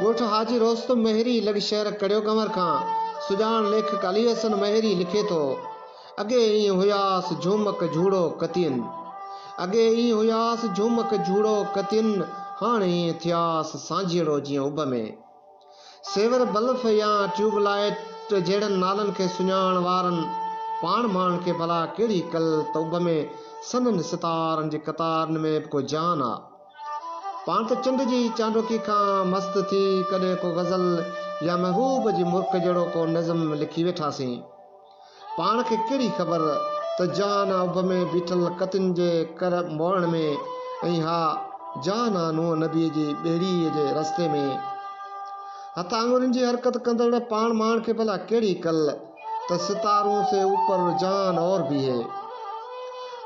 ڳوٺ حاجي روستم مهيري لڳ شهر ڪڙيو ڪنور کان سڄاڻ ليکڪ علي حسن مهيري لکي ٿو، اڳي ايئن هياس جهومڪ جهوڙو ڪتين، اڳي ايئن هياس جهومڪ جهوڙو ڪتين، هاڻ ايئن ٿياس سانجهيئڙو جيئن اڀ ۾. سيور بلف يا ٽيوب لائيٽ جهڙن نالن کي سڃاڻڻ وارن پاڻ ماڻهن کي ڀلا ڪهڙي ڪل ته اڀ ۾ سنهن ستارن جي قطارن ۾ به ڪو جهان آ. پاڻ ته چنڊ جي چانڊوڪي کان مست ٿي ڪڏهن ڪو غزل يا محبوب جي مرڪ جهڙو ڪو نظم لکي ويٺاسين. پاڻ کي ڪهڙي خبر ته جهان آ اڀ ۾ بيٺل ڪتين جي ڪر موڙڻ ۾ ۽ ها جهان آ نوح نبيء جي ٻيڙيء جي رستي ۾. هٿ آڱرين جي حرڪت ڪندڙ پاڻ ماڻ کي ڀلا ڪهڙي ڪل ته ستارون سي اوپر جهان اور ڀي هي.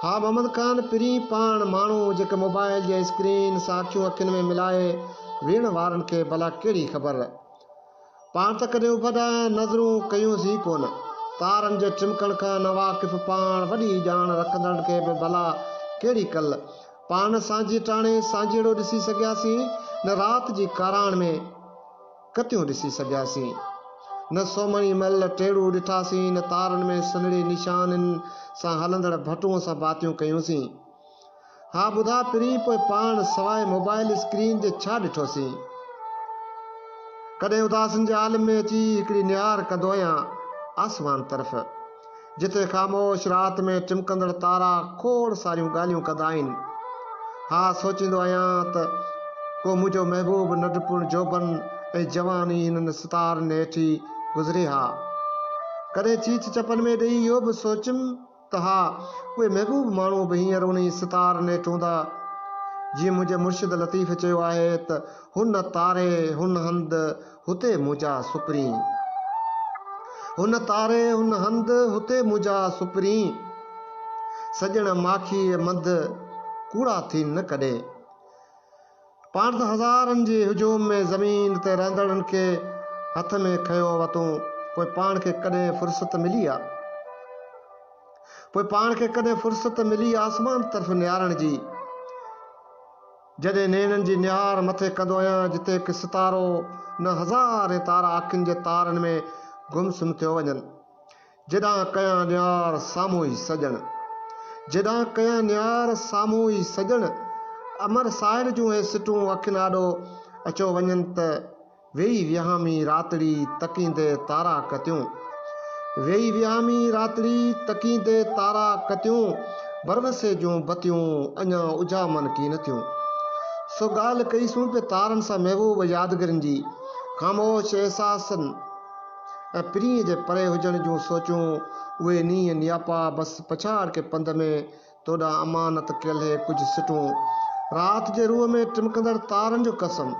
ها محمد خان پرين پاڻ ماڻهو جيڪي موبائل جي اسڪرين سان اکيون اکين ۾ ملائي ويهڻ وارن کي ڀلا ڪهڙي خبر. پاڻ ته ڪڏهن اڀ ڏانهن نظرون ڪيون سين ڪونه. تارن جي ٽمڪڻ کان ناواقف پاڻ وڏي ڄاڻ رکندڙن کي به ڀلا ڪهڙي ڪل. پاڻ نه سانجهي ٽاڻي سانجهيئڙو ڏسي سگهياسين نه رات جي ڪاراڻ ۾. ڪتيون ڏسي سگهياسين. نه سومهڻي مهل ٽيڙو ڏٺاسين، نه تارن ۾ سنهڙي نشانين سان هلندڙ ڀٽونء سان باتيون ڪيونسين. ها ٻڌاء پرين پوء پاڻ سواء موبائل اسڪرين جي ڇا ڏٺوسين؟ ڪڏهن اداسين جي عالم ۾ اچي هڪڙي نهار ڪندو آهيان آسمان طرف. جتي خاموش رات ۾ چمڪندڙ تارا کوڙ ساريون ڳالهيون ڪندا آهن. ها سوچيندو آهيان ته ڪو منهنجو محبوب ننڍپڻ، جوڀن ۽ جواني هنن ستارن هيٺ ئي گذري ها. ڪڏهن چيچ چپن ۾ ڏيئي اهو به سوچيم ته ها اهي محبوب ماڻهو به هينئر انهي ستارن هيٺ هوندا. جيئن منهنجي مرشد لطيف چيو آهي ته هن تاري هن هنڌ هتي منهنجا سپرين. هن تاري هن هنڌ هتي منهنجا سپرين. سڄڻ ماکيء منڌ ڪوڙا ٿين نه ڪڏهن. پاڻ ته هزارن جي هجوم ۾ زمين تي رهندڙن کي هٿ ۾ کنيو وتون پوء پاڻ کي ڪڏهن فرصت ملي آ. پوء پاڻ کي ڪڏهن فرصت ملي آسمان طرف نهارڻ جي. جڏهن نيڻن جي نهار مٿي ڪندو آهيان جتي هڪ ستارو نه هزارين تارا اکين جي تارن ۾ گم سم ٿيو وڃن. جيڏانهن ڪيان نهار سامهون ئي سڄڻ. جيڏانهن ڪيان نهار سامهون ئي سڄڻ. امر ساحر جون اهي سٽون اکين آڏو اچيو وڃن ته ويئي وهامي راتڙي تڪيندي تارا ڪتيون. ويئي وهامي راتڙي تڪيندي تارا ڪتيون. ڀروسي جون بتيون اڃا اجهامن ڪين ٿيون. سو ڳالهه ڪئي سون پئي تارن سان محبوب يادگيرين جي. خاموش احساسن ۽ پرينء جي پري هجڻ جون سوچون اهي نينهن نياپا بس پڇاڙ ڪي پنڌ ۾ تو ڏانهن امانت ڪيل هي ڪجهه سٽون. رات جي روح ۾ ٽمڪندڙ تارن جو قسم.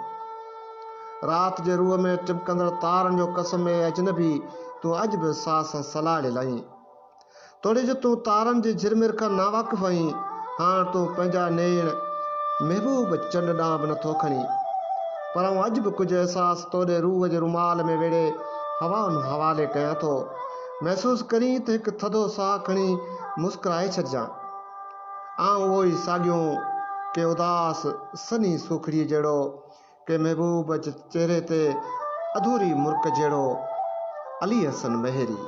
رات جي روح ۾ ٽمڪندڙ تارن جو قسم اي اجنبي تون اڄ به ساهه سان سلهاڙيل آهين. توڙي جو تون تارن جي جھرمر کان ناواقف آهين، هاڻ تون پنهنجا نيڻ محبوب چنڊ ڏانهن به نٿو کڻين. پر آئون اڄ به ڪجهه احساس توڏي روح جي رومال ۾ ويڙهي هوائن حوالي ڪيان ٿو. محسوس ڪرين ته هڪ ٿڌو ساهه کڻي مسڪرائي ڇڏجان. آئون اهو ئي ساڳيو ڪنهن اداس سنهي سوکڙيء جهڙو، ڪنهن محبوب جي چهري تي اڌوري مرڪ جهڙو علي حسن مهيري.